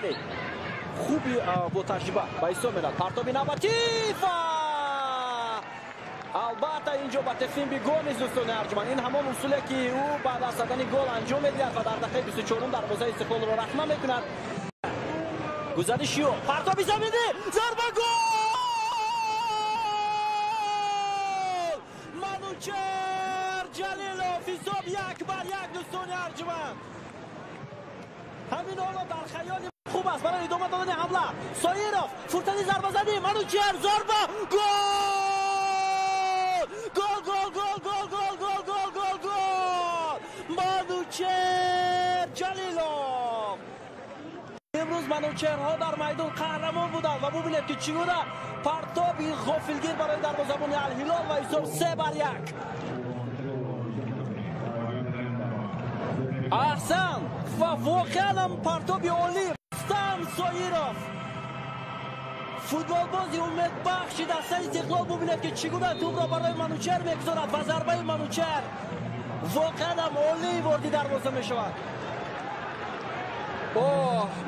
Хеле хуби бо таҷриба ба ҳисоб мерад. Партоби навбатӣ ва албатта инҷо ба Тефимби гол низ, дӯстони арҷманд. Ин ҳамон усуле, ки ӯ баъд аз задани гол анҷом медиҳад ва дар дақиқаи 24 дарвозаи Истиқлолро рахна мекунад. Гузариши ӯ, партоби заминӣ, зарба, гол! Манучер Ҷалилов, ҳисоб 1-1, дӯстони арҷманд. Ҳамин ҳоло дар хаёли хуб аст барои идома додани ҳамла. Соиров, фурсати зарбазанӣ, Манучер, зарба, гол! Гол, гол, гол, гол, гол, гол, гол, гол, гол! Манучер Ҷалилов. Имрӯз манучерҳо дар майдон қаҳрамон буданд ва бубинед, ки чӣ гуна партоби ғофилгир барои дарвозабони Алҳилол ва ҳисоб 3-1. Аҳсан ва воқеан ҳам партоби олӣ. Рустам Соиров, футболбози умедбахши дастаи Истиқлол, бубинед, ки чӣ гуна тӯбро барои Манучер мегузорад ва зарбаи Манучер воқеан ҳам олӣ ворди дарвоза мешавад. Оҳ!